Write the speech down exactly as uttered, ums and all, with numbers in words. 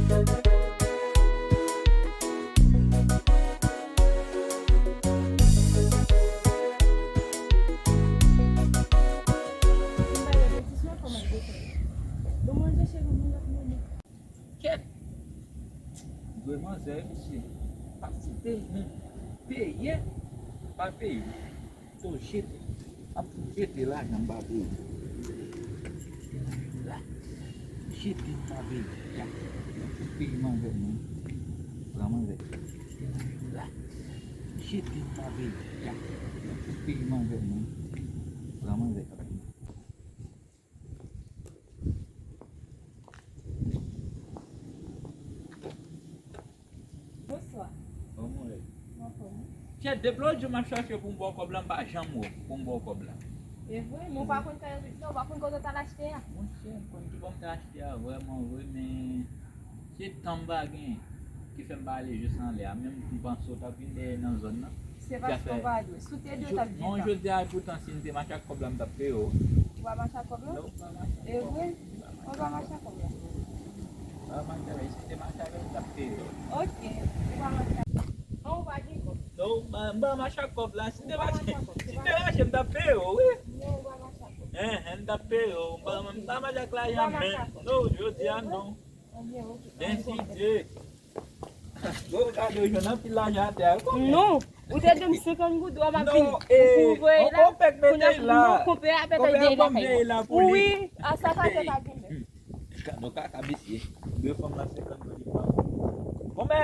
Kèt! Dwe manzè, misye. Pa foute, men. Peye, pa peye. To jete. Ap jete lajan m pa peye. La. Jete m pa peye. Ya. Peye manzè mwen. Pran manzè. La. Jete m pa peye. Ya. Peye manzè mwen. Pran manzè. Bonswa. Kòman w ye? M anfòm, wi. Chè, depi lòt jou m ap chache pou m ba w kòb la, m pa janm wè w pou m ba w kòb la. E vre? Men w pa konn kay yo vin, non, w pa konn kote w t al achte a? Monchè, m konn ki bò m t al achte a, vrèman vre, men se tan m pa gen ki fè m pa ale jis anlè a. Menm m panse w t ap vin dèyè nan zòn nan. Se paske w pa dwe. Si w te dwe, w t ap vin. Non, jodi a, poutan, si m te mache ak kòb la, m t ap peye w. Ou pa mache ak kòb la? Non, m pa mache ak kòb la. E vre? Ou pa mache ak kòb la? M pa mache avè l. Si m te mache avè l, m t ap peye w. Ok. Ou pa mache ak kòb. An, ou pa gen kòb? Non, m pa, m pa mache ak kòb la. Si m te mache, si m te mache, m t ap peye w, wi. Non, ou pa mache ak kòb. Hen, hen, m t ap peye w. M pa, m pa mache ak lajan, men. Non, jodi a, non. Densite. Bon, gade, yo jwenn anpil lajan atè a. Non, ou te di m senkant goud, w ap vin. Non, eh, pou voye la, konpè k mete la. Konpè a pèt dèyè lakay. Wi, a sa ka te ka gen. Gade, w ka, ka mesye. De fanm la senkant goud, li pran. Konpè.